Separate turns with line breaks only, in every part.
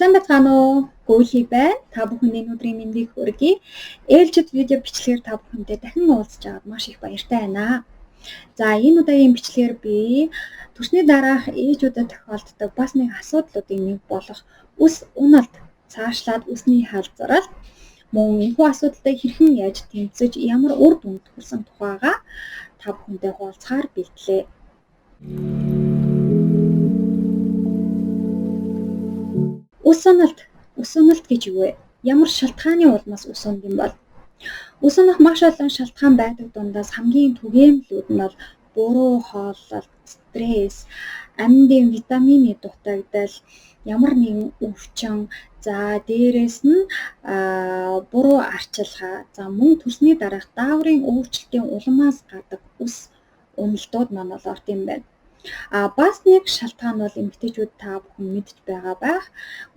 Сайн байцгаана уу? Гүйлхий байна. Та бүхэнд энэ өдрийн мэндийг хүргэе. Ээлжид видео бичлэгээр та бүхэнтэй дахин уулзж байгаад маш их баяртай байна. За, энэ удаагийн бичлэгээр би төрсний дараах ээжүүдэд тохиолддог бас нэг асуудлуудын нэг болох үс уналт, цаашлаад үсний халзрал мөн энэхүү асуудалтай хэрхэн яаж тэмцэж, ямар үр дүнд хүрсэн тухайгаа та бүхэнтэй хуваалцахаар бэлтлээ. Үс уналт, үс уналт гэж юу вэ? Ямар шалтгааны улмаас үс ундаг юм бол? Үс унах маш олон шалтгаан байдаг дундаас хамгийн түгээмлүүд нь бол буруу хооллолт, стресс, амьдын витамины дутагдал, ямар нэгэн өвчин, за дээрээс нь буруу арчилгаа, за мөн төрсний дараах дааврын өөрчлөлтийн улмаас гардаг үс уналтууд маань бол орд юм байна. А бас нэг шалтгаан бол эмэгтэйчүүд та бүхэн мэдж байгаа байх.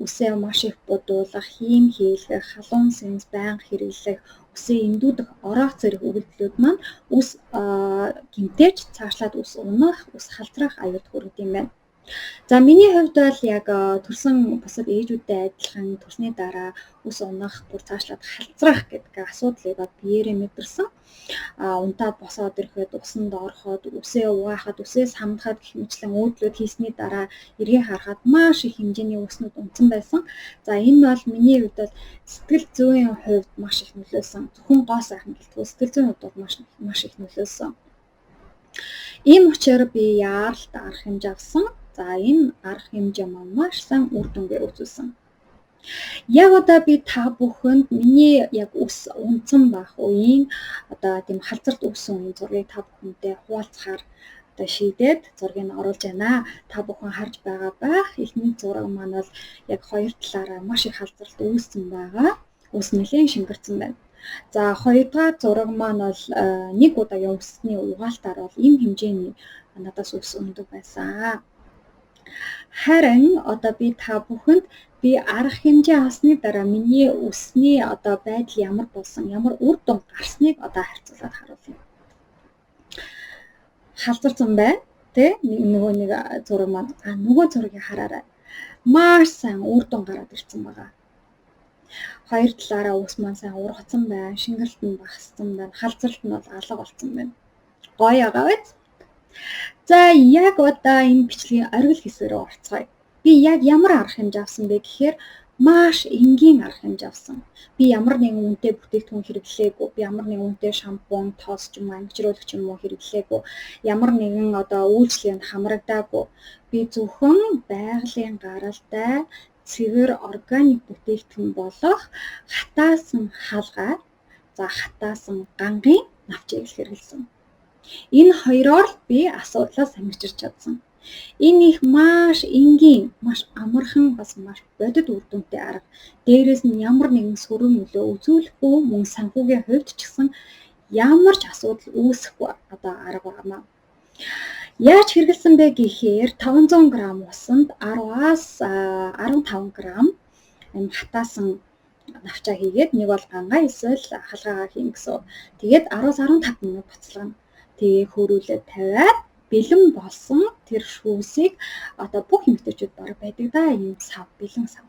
Үсээ маш их будуулах, хийм хийлгэх, халуун сэнс байнга хэрэглэх, үсээ эндүүдэх ороох зэрэг өгөгдлүүд маань үс гэмтээж цаашлаад үс унах, үс халзрах аюулд хүргэдэг юм байна. За, миний хувьд бол яг төрсөн бусад ээжүүдтэй адилхан төрсний дараа үс унах, бүр цаашлаад халзрах гэдэг асуудлыг биеэрээ мэдэрсэн. Унтаад босоод ирэхэд, усанд ороход, үсээ угаахад, үсээ самдахад гэх мэтлэн өөдлүүд хийсний дараа эргээ харахад маш их хэмжээний үснүүд унтсан байсан. За, энэ бол миний хувьд бол сэтгэл зүйн хувьд маш их нөлөөлсөн. Зөвхөн гоо сайхан гэлтгүй сэтгэл зүйн хувьд бол маш их нөлөөлсөн. Ийм учраас би яаралт арга хэмжээ авсан. За, энэ арга хэмжээ маань маш сайн үр дүнгээ үзүүлсэн. Яг одоо би та бүхэнд миний яг үс унтсан байх үеийн одоо тийм халзарт үүссэн үеийн зургийг та бүхэнтэй хуваалцахаар одоо шийдээд зургийг оруулж байна. Та бүхэн харж байгаа байх. Эхний зураг маань бол яг хоёр талаараа маш их халзарт үүссэн байгаа. Үс нэлээн шингэрсэн байна. За, хоёрдугаар зураг маань бол нэг удаагийн үсний угаалтаар бол ийм хэмжээний надаас үс өндөг байсан. Харин одоо би та бүхэнд би арга хэмжээ авсны дараа миний үсний одоо байдал ямар болсон, ямар үр дүн гарсныг одоо харьцуулаад харуулъя. Халзарсан байна, тэ? Нөгөө нэг зураг маань, нөгөө зургийг хараарай. Маш сайн үр дүн гараад ирсэн байгаа. Хоёр талаараа үс маань сайн ургацсан байна, шингэрэлт нь багассан байна, халзралт нь бол алга болсон байна. Гоё байгаа биз? За, яг одоо энэ бичлэгийн оргил хэсэг рүү орцгоё. Би яг ямар арга хэмжээ авсан бэ гэхээр маш энгийн арга хэмжээ авсан. Би ямар нэгэн үнэтэй бүтээгдэхүүн хэрэглээгүй, би ямар нэгэн үнэтэй шампунь, тос ч юм уу, ангижруулагч юм уу хэрэглээгүй, ямар нэгэн одоо үйлчлэгэнд хамрагдаагүй. Би зөвхөн байгалийн гаралтай цэвэр органик бүтээгдэхүүн болох хатаасан хаалгаа, за хатаасан гангийн навчийг л хэрэглэсэн. Энэ хоёроор л би асуудлаас амжирч чадсан. Энэ их маш энгийн, маш амархан, бас маш бодит үр дүнтэй арга. Дээрээс нь ямар нэгэн сөрөг нөлөө үзүүлэхгүй, мөн санхүүгийн хувьд ч гэсэн ямар ч асуудал үүсэхгүй одоо арга байна. Яаж хэрэглэсэн бэ гэхээр 500 г усанд 10-аас 15 г энэ хатаасан навчаа хийгээд нэг бол гангаа эсвэл халгаагаа хийн гэсэн. Тэгээд 10-15 минут буцалгана. Тэгээ хөрүүлээд тавиад бэлэн болсон тэр шүүсийг одоо бүх эмэгтэйчүүд бараг байдаг да, ийм сав, бэлэн сав.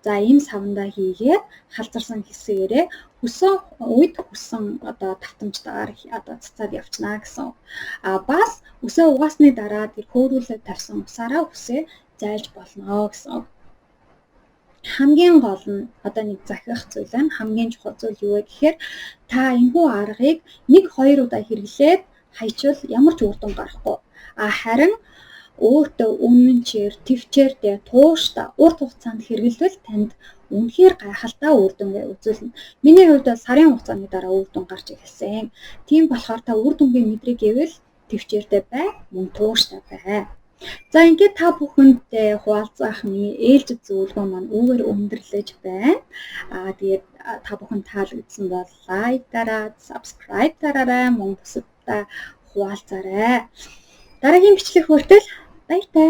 За, ийм савндаа хийгээд халзарсан хэсгээрээ хүссэн үед хүссэн одоо давтамжтайгаар одоо цацаад явчихна гэсэн. А бас үсээ угаасны дараа тэр хөөрүүлээд тавьсан усаараа үсээ зайлж болно гэсэн. Хамгийн гол нь одоо нэг захих зүйл байна. Хамгийн чухал зүйл юу вэ гэхээр та энэхүү аргыг 1-2 удаа хэрэглээд хайчвал ямар ч үр дүн гарахгүй. А харин өөртөө үнэнчээр, төвчээртэй, тууштай урт хугацаанд хэрэглэвэл танд үнэхээр гайхалтай үр дүнгээ үзүүлнэ. Миний хувьд бол сарын хугацааны дараа үр дүн гарч эхэлсэн. Тийм болохоор та үр дүнгээ мэдрэх гэвэл төвчээртэй бай, мөн тууштай бай. За, ингээд та бүхэндээ хуваалцах миний ээлжид зөвлөгөө маань үүгээр өндөрлөж байна. Тэгээд та бүхэн таалагдсан бол лайк дараад, subscribe дараарай, мөн бусадтай хуваалцаарай. Дараагийн бичлэг хүртэл баяртай.